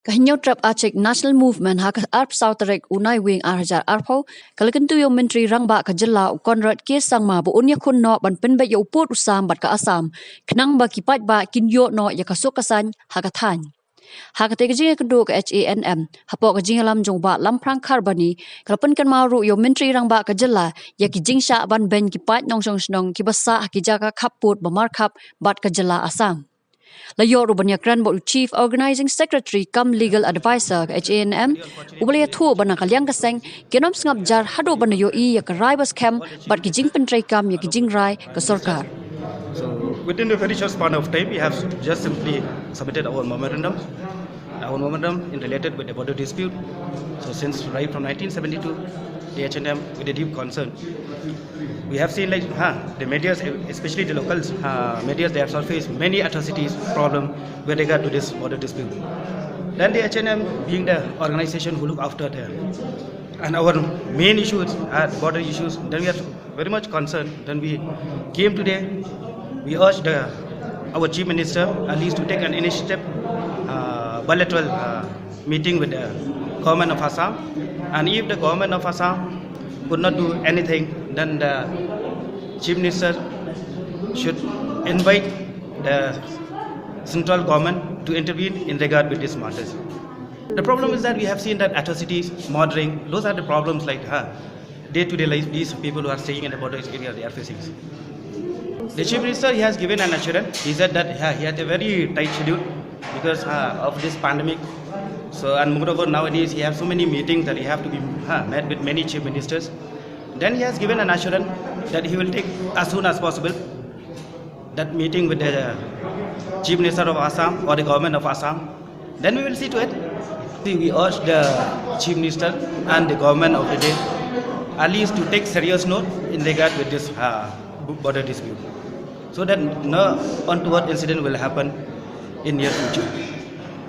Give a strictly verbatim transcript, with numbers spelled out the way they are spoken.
Ka Hynñiewtrep Achik National Movement ha ka arphew saw tarik u Naiwieng ar hajar arphew ka la kyntu ïa u Myntri Rangbah ka jylla u Conrad K Sangma ba un ïakhun noh ban pynbeit ïa u pud u sam bad ka Assam khnang ba ki paidbah kin ïoh noh ïa ka suk ka saiñ ha ka thaiñ. Ha katei ka jingïakynduh ka H A N M hapoh ka jingïalam jong u Bah Lamphrang Kharbani ka la pynkynmaw ruh ïa u Myntri Rangbah ka jylla ïa ki jingshah ban beiñ ki paid nongshong shnong kiba sah ha ki jaka khappud ba markhap bad ka jylla Assam. La ïoh ruh ban ïakren bad u Chief Organising Secretary cum Legal Advisor ka H A N M uba la ïathuh ba na ka liang ka seng kin ym sngap jar haduh ban da ïohi ïa ka rai ba skhem bad ki jingpyntreikam ïa ki jingrai ka sorkar. So within a very short span of time, we have just simply submitted our memorandum, our memorandum in related with the border dispute. So since right from nineteen seventy-two, the H N M with a deep concern. We have seen like huh, the medias, especially the local uh, medias, they have surfaced many atrocities, problem with regard to this border dispute. Then the H N M being the organization who look after the and our main issues are border issues, then we are very much concerned. Then we came today. We urged uh, our Chief Minister at least to take an initiative, uh, bilateral uh, meeting with the government of Assam. And if the government of Assam could not do anything, then the Chief Minister should invite the central government to intervene in regard with these matters. The problem is that we have seen that atrocities, murdering, those are the problems like huh, day to day life these people who are staying in the border area they are facing. The Chief Minister, he has given an assurance. He said that uh, he had a very tight schedule because uh, of this pandemic. So, and moreover, nowadays he has so many meetings that he have to be uh, met with many chief ministers. Then he has given an assurance that he will take as soon as possible that meeting with the Chief Minister of Assam or the government of Assam. Then we will see to it. See, we urge the Chief Minister and the government of the day at least to take serious note in regard with this uh, border dispute, so that no untoward incident will happen in near future.